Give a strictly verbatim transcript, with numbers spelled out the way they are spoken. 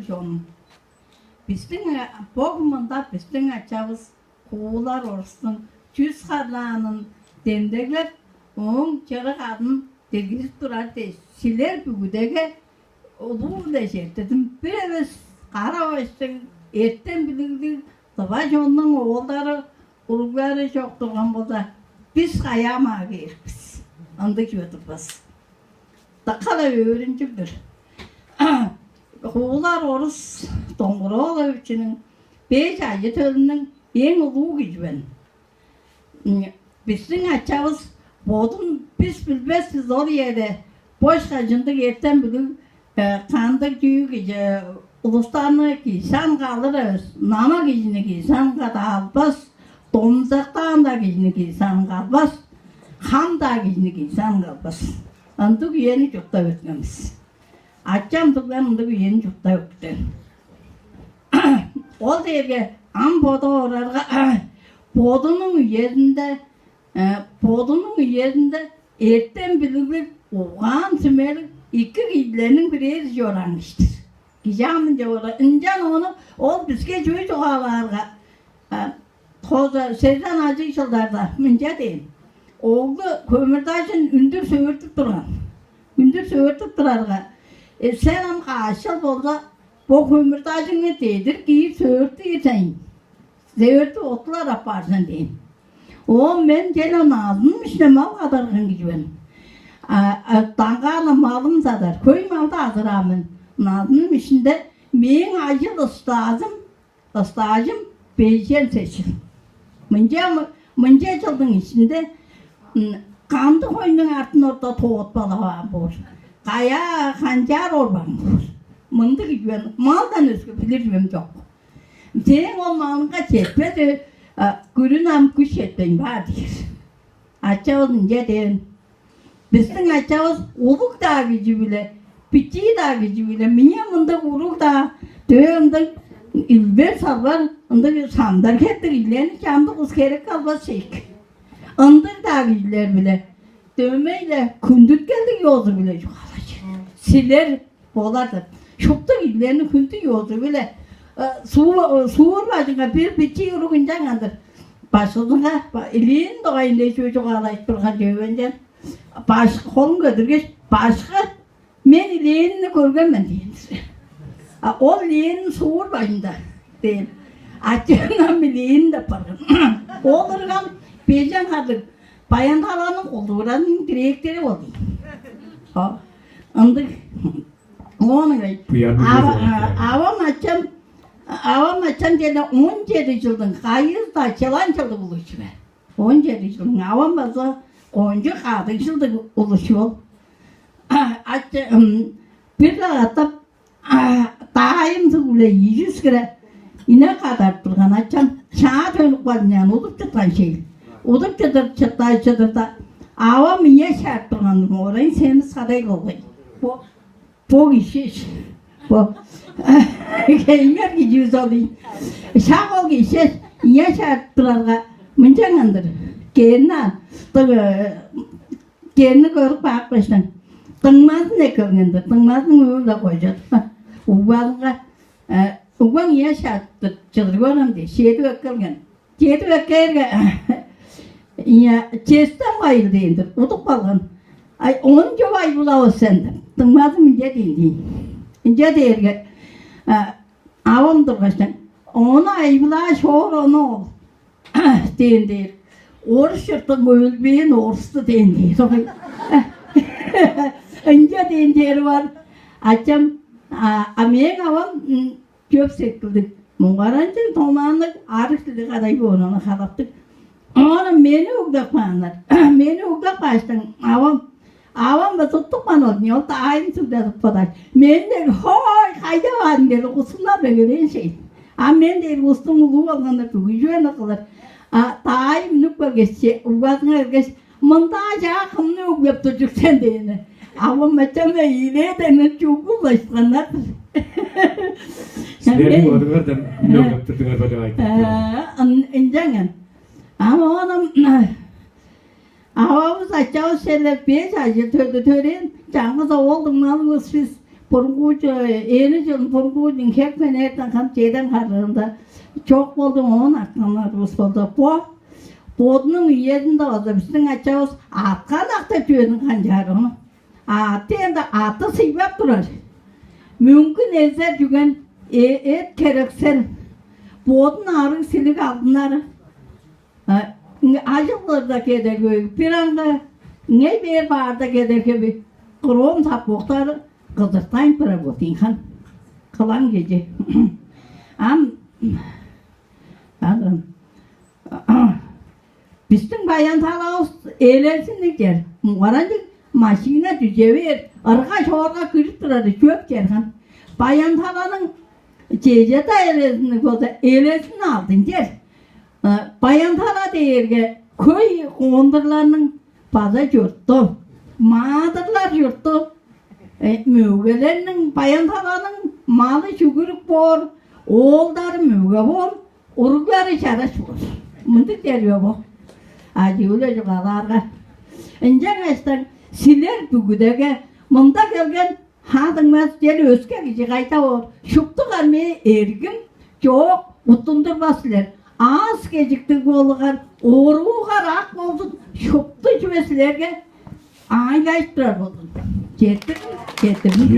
чонум. Бистиң богу мында бистиң ачавыс Куулар Орустуң чүс харлаанын демдеглеп, ооң чырык адын дегизип турар дээш, силер бүгүдеге улуу-биле четтирдим. Бир эвес кара баштыг, эртем билиглиг тыва чоннуң оолдары, уруглары чок турган болза, бис каяа-маа кээр бис? Ындыг чүве турбас. Дыка-ла өөрүнчүг-дүр. Куулар Орус Доңгур-ооловичиниң беш ажы-төлүнүң эң улуу кижи мен. Бистиң ачавыс бодун бис билбес бис ол үеде, бошка чындыг эртем билиг, кандыг чүү кижи, улустарны кижи санга алыр эвес, нама кижини кижи санга-даа албас, домзактаан-даа кижини кижи санга албас, хам-даа кижини кижи санга албас. Ындыг үени чурттап өткенбис. Ачам-даа мындыг үени чурттап өткен. Ол дээрге ам бодап орарга, бодунуң үезинде, э, бодунуң үезинде эртем билиглиг, угаан-сүмелиг эки кижилерниң бирээзи чораан кижи-дир. Кижи ам ынча боор. Ынчан ону ол биске чүү чугаалаарга, э, Коза сезен ажыг чылдарда мынча дээн: «Оглу көмүр-дажын үндүр сөөртүп турган. Үндүр сөөртүп турарга, э, сен ам каш чыл болза, бо көмүр-дажыңны дедир киир сөөртүр сен, сөөртүп оттулар апаар сен» дээн. Оон мен черле назыным иштинде мал кадарган кижи мен. А, а, даңгаан-на малым садар, хөй малды азыраан мен. Назыным иштинде мээң ажыл-ыстаазым, ыстаажым бежен сес чыл. Мынча, мынча чылдың иштинде, м, кандыг хойнуң артын орта тоотпалаваан боор. Каяа канчаар орбаан боор. Мындыг кижи мен, малдан өске билир чүвем чок. Сээң ол малыңга четпес, а, күрүн ам күш четпейн баар дээр. Ачавыс ынча дээн. Бистиң ачавыс улуг-даа кижи-биле, бичии-даа кижи-биле, мынча мындыг уруг-даа, дөө ындыг илбер-салбар, ындыг самдар хеттиг кижилерни чамдык улус херекке албас чейик. Ындыг-даа кижилер-биле, дөмей-ле хүндүткелдиг ёзу-биле чугаалажыр. Силер болар деп. Шупту кижилерниң хүндү ёзу-биле, э, суур, э, суур бажыңга бир бичии уруг ынчанган-дыр. Башкызынга, ба-, илээн дугайында чүү чугаалажып турган чүве ынчан. Баш-, холун көдүргеш: «Башкы, мен илээнни көрген мен» — дээн-дир. А ол илээн суур бажында дээн. Ачам ам илээн деп барган. Ол ырган бежен харлыг Баян-Таланың культуразының директору ол дээн. О, ындыг. Оон ыңай. Буян ава-, билбес а, ол. Авам ачам, авам ачам черле он чеди чылдың кайызы-даа чылан чылдыг улус чүве. Он чеди чылдың, авам база кончуг кадыг чылдыг улус чүве ол. Ача, ым, бир-ле катап, а, даайым суг-биле ийи чүс хире инек кадарып турган ачам. Шаа төнүп калдым, удуп чыткан шээл. Удуп чыдыр, чыдыр, чыдырда, авам ийе шаап турган: «Моорайын, сени садай болгай. Бо, бо кижи, бо хеймер кижи бис ол» — дээн. Шак ол кижи ийе шаап турарга, мынчанган-дыр. Кээрни, дыг, э, кээрни көрүп каапкаштың, дуңмазын эккелген-дир. Дуңмазын өлү-ле кожадып, угбазынга: «Э, угбаң ийе шаап-тыр, чыдыр көрем» — дээш, чедип эккелген. Чедип эккээрге, ийе, честен байыл дээн-дир, удуп калган. «Ай, ону чоп айбылавас сен» — деп, дуңмазы мынча дээн дээн. Ынча дээрге, а, авам тургаштың: «Ону айбылааш, оор ону ол» — дээн дээр. «Орус чурттуң өлбээн орусту» — дээн дээр. Ынча дээн дээри бар. Ачам, а, а мээң авам, м, чөп сеткилдиг, муңгаранчыг, томаанныг, арыг дили кадай боор, ону халаптыг. Ону мени углап кааннар. Мени углап кааштың, авам, авам-ла туттупкан ол, ол даайым сугда тутпадааш. Мен дег: «Хой, кайда баарын?» — дээри, устунар бегелээн шей. А мен дээрге устуң улуу болганда бүгү чүвени кылыр. А даайым үнүп келгеш, че, угбазынга келгеш: «Мында чаа кымны углап тур чүр сен?» — дээн. Авам ачам-на ийилээден чугул башканнар. Силерниң Мен бодуңардан эмне Э. Ойлап турдуңар бо деп айтып. Э, ын-, ынчанган. Ам оон ававыс, ачавыс черле беш ажы-төлдү төрээн, чаңгыс оол дуңмалыг улус бис. Бургуучу, эни чыл бургуучун хек мен эртен хам чеден харыында чок болду, оон артканнарыбыз болду. Бо бодунуң үезинде болза биздиң ачавыс аткан акта чүвезин канчаар ону. А аты энде аты сыйбап турар. Мүңгүн эзер жүген эт херексел, бодун арыг силиг алдынары. Ажылдырда кедерге бир аңга, ңей бээр баарда кедерге кыром сапкоктары кызыртайн турар бо тыйынхан кылаң кеже. Ам Аны бистиң баян талавыс элезинниг чер. Муңгаранчыг машина дүже бээр, ырга шоорга кирип турары чөп черган. Баян таланың чеже-даа элезинниг болза, элезин алдын чер. Баян тала дээрге хөй коондурларның база чуртту, маадырлар чуртту, мөөгелерниң, баян таланың малы чүгүрүк боор, оолдары мөге боор, уруглары чараш боор. Мындыг чер бе бо? Ажыы-биле чугаалаарга. Ынчангаштан силер бүгүдеге мында келген хаадыңмас чел өске кижи кайда боор? Шуптуг армия эргим чоок уттундурбас силер. Аас кежиктиг болугар, оруугар ак болзун, шупту чүве силерге аайлажып турар болзун. Четтирдим, четтирдим.